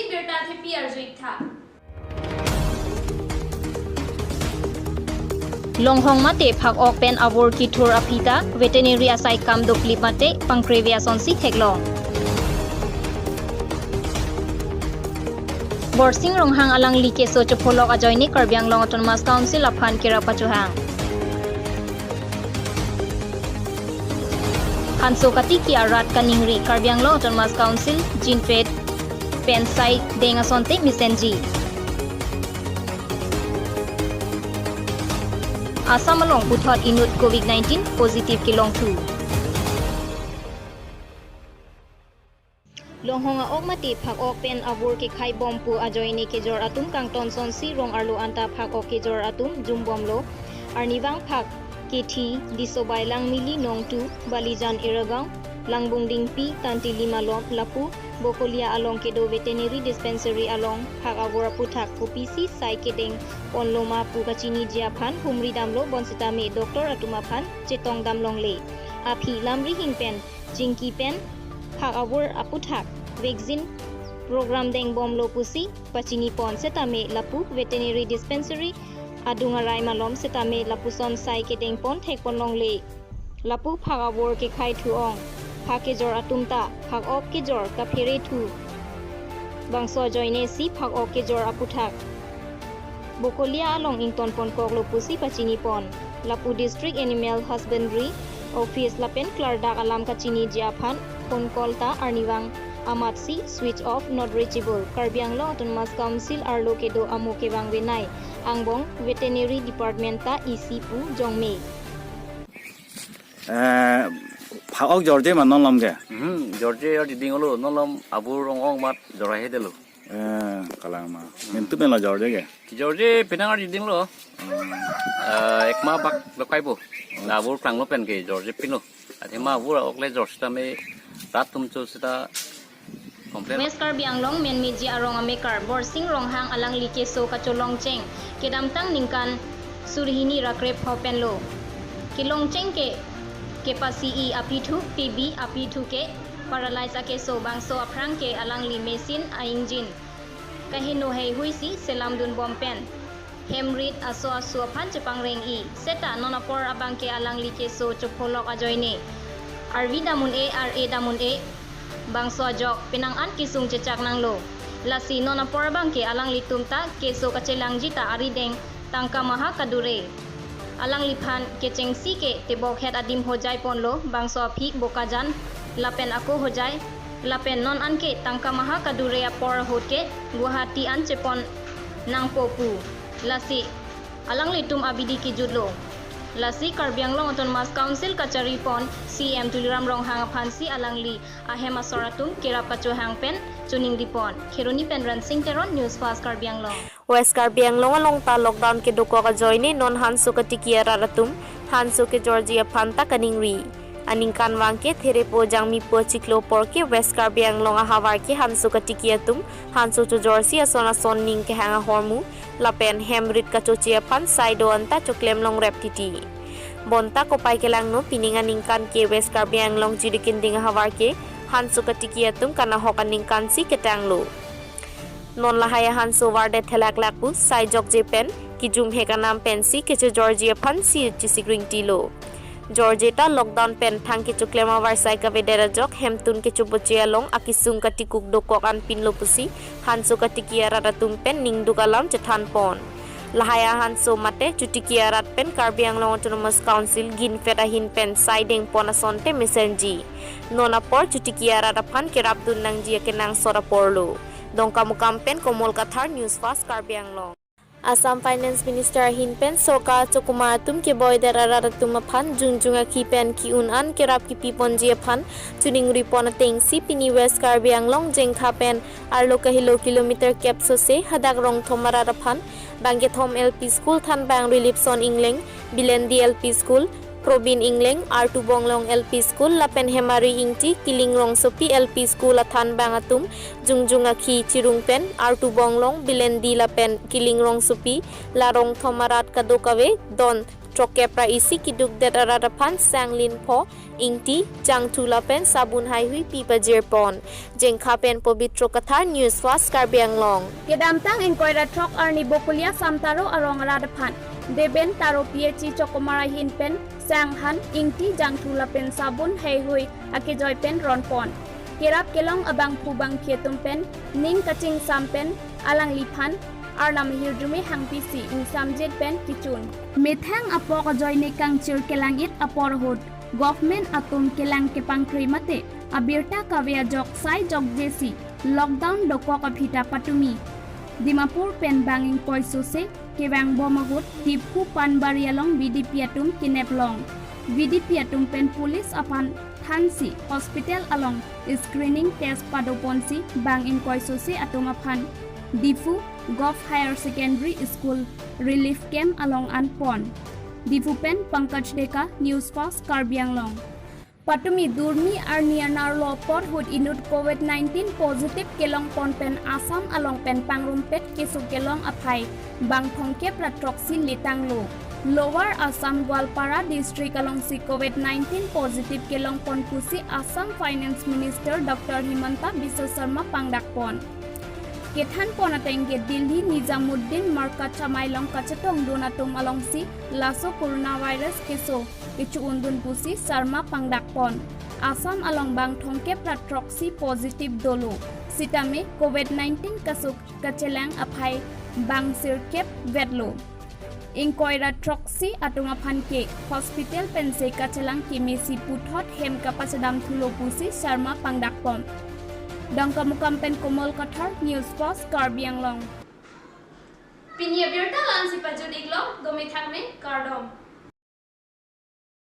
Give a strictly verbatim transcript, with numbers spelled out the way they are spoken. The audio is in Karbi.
Birta thepi arjuik tha. Longhong mate phak-ok pen avur kithur aphi ta veterinary asai kam doklip mate pangkreve asonsi theklong. Borsing Ronghang alangli keso chopholok ajoine Karbi Anglong Autonomous Council aphan kerap kachohang. Hanso katiki arat kaningri, Karbi Anglong Autonomous Council, Jinpet, pen sai deng asonte mesenji. Assam along puthot inut covid nineteen positive kelongthu. Longhong a-ok mate phak-ok pen avur kekhai bom pu ajoine kejor atum kangton sonsi rong arlo anta phak-ok kejor atum jumbomlo. Arnivang phak kethi Disobai Langmili Nongtu, Balijan Iragaon, Langbung Dingpi, Tantili malom lapu Bokolia along kedo veterinary dispensary along phak avur aputhak kopisi sai kedeng ponloma pu kachiniji aphan humri damlo, bonsitame doctor atum aphan chetong damlongle. Aphi lamri hing pen chingki pen phak avur aputhak vaccine program dengbomlo pusi pachinipon, setame lapu veterinary dispensary adung arai malom setame lapuson sai kedengpon thekponlongle. Lapu phak avur kekhai thu-ong, phak kejor atum ta phak-ok kejor kaphere thu bangso ajoine si phak-ok kejor aputhak Bokolia along ingtonponkoklo pusi pachinipon. Lapu District Animal Husbandry Office lapen klardak alam kachiniji aphan phone call ta arnivang amatsi switch off, not reachable. Karbi Anglong Autonomous Council arlo kedo amo kevang venai angbong Veterinary Department ta isi pu jongme. Eh, phak-ok jorje ma non lom ke? Hmm, jorje arjiding olo, non lom avur ong-ong mat jora hedelo. Eh, kalang ma. Mentu pen lo jorje ke? Jorje penang arjidinglo. Hmm. Eh, ekma bak lo kaibo. Oh. La avur klanglo pen ke jorje pinlo. Athema avur a-ok le jor sitame rat atum cho sita complain. West Karbi Anglong Menmeji arong amekar Borsing Ronghang alangli keso kacholongcheng kedamtang ningkan surhini ra krepho penlo. Kelongcheng ke kepasi-i aphi thu, T B aphi thu ke paralyze akeso, bangso aphrang ke alangli machine a-engine kaheno heihui si selamdunbom pen hem rit aso aso aphan chepangreng-i. Seta non apor abang ke alangli keso chopholok ajoine arvi damun-e, ar-e damun-e, bangso ajok penang an kesung chechak nanglo. Lasi non apor abang ke alanglitum ta keso kachelangji ta arideng tangka maha kadure. Alangliphan kechengsi ke tebokhet adim hojai ponlo, bangso aphi Bokajan lapen ako hojai, lapen non an ke tangka maha kadure apor ahut ke Guwahati an chepon nangpo pu. Lasi alanglitum abidi kejutlo. Lasi Karbi Anglong Autonomous Council kacharipon C E M Tuliram Ronghang aphansi alangli ahem asor atum kerap kachohang pen choningripon. Kheroni pen Ransing Teron, News Fast Karbi Anglong. West Karbi Anglong along ta lockdown kedokok ajoine non hanso katiki arat atum hanso kejorji aphan ta kaningri. Aningkanvang ke therepo jangmipo chiklo apor ke West Karbi Anglong ahavar ke hanso katiki atum hanso chojorsi ason ason ning kehang ahormu lapen hem rit kachoche aphan sai do-an ta choklemlongrep titi. Bonta kopai kelangno, pining aningkan ke West Karbi Anglong Jirikinding ahavar ke hanso katiki atum kanahok aningkansi ketanglo. Non lahai ahanso vardet thelaklak pu sai jokje pen kejumhek anam pensi kechejorji aphansi chesikring tilo. Jorje ta lockdown pen thang kechoklem avarsai kavedet ajok hemtun kechoboche along akesung katikuk dokok an pinlo pusi hanso katiki arat atum pen ningduk alam chethanpon. Lahai ahanso mate chotiki arat pen Karbi Anglong Autonomous Council ginfet ahin pen sai dengpon asonte mesenji. Non apor chotiki arat aphan kerapdun nangji akenangsot aporlo. Dongkamukam pen Komol Kathar, News Fast Karbi Anglong. Assam Finance Minister ahin pen sorkar chokomar atum keboidet arat atum aphan jongjong akhi pen ki-un an kerap kipiponji aphan choningripon atengsi pini West Karbi Anglong Jengkha pen arlo kahelo kilometer kep sose hadak Rongthom arat aphan Bangkethom L P School, Thanbang Rilipson Engleng, Bilendi L P School, Probin Engleng, Artu Bonglong L P School lapen Hemari Ingti, Kiling Rongsopi L P School athanbang atum jongjong akhi chirung pen Artu Bonglong, Bilendi lapen Kiling Rongsopi la Rongthom arat kadokave don throk kep ra isi keduk det arat aphan sang lin pho, ingti, jangthu lapen sabun haihui pi pajir pon. Jengkha pen Pobitro Kathar, News Fast, Karbi Anglong. Kedamtang ingkoi ra throk arni Bokolia Samtaro arong arat aphan Deben Taro P H E chokomar ahin pen sang han, ingti, jangthu lapen sabun haihui akejoi pen ron pon. Kerap kelong abangphu bangphi atum pen ning kachingsam pen alangliphan Arnam ahirjume hangpi si ingsamjit pen kechun. Methang apok ajoine kangchir kelang-it apor ahut government atum kelang kepangkre mate abirta kave ajok sai jokje si lockdown dokok aphi ta patumi Dimapur pen bang ingkoi sose kevang bom ahut Diphu Panbari along V D P atum kenep long. V D P atum pen police aphan thansi hospital along screening test pado ponsi bang ingkoi sose atum aphan Diphu Govt Higher Secondary School relief camp along an pon. Diphu pen Pankaj Deka, News Fast, Karbi Anglong. Patumi Durmi arni anerlo apor ahut inut covid nineteen positive kelong pon pen Assam along pen pangrumpet keso kelong aphai bang thomkep ra throksi letanglo. Lower Assam Goalpara district alongsi covid nineteen positive kelong pon pusi Assam Finance Minister Doctor Himanta Biswa Sarma pangdak pon. Kethan pon ateng ke Delhi Nizamuddin Markaz amei along kachetongdun atum alongsi laso coronavirus keso kecho-undun pusi Sarma pangdak pon. Assam along bang thomkep ra throksi positive dolo. Sitame covid nineteen kaso kachelang aphai bang sirkep vetlo. Ingkoi ra throksi atum aphan ke hospital pensi kachelang kemesi puthot hem kapachedam thulo pusi Sarma pangdak pon. Dongkamukam pen Komol Kathar, News Fast, Karbi Anglong. Pini abirta la-ansi pajut-iklo, do methang me, kardom.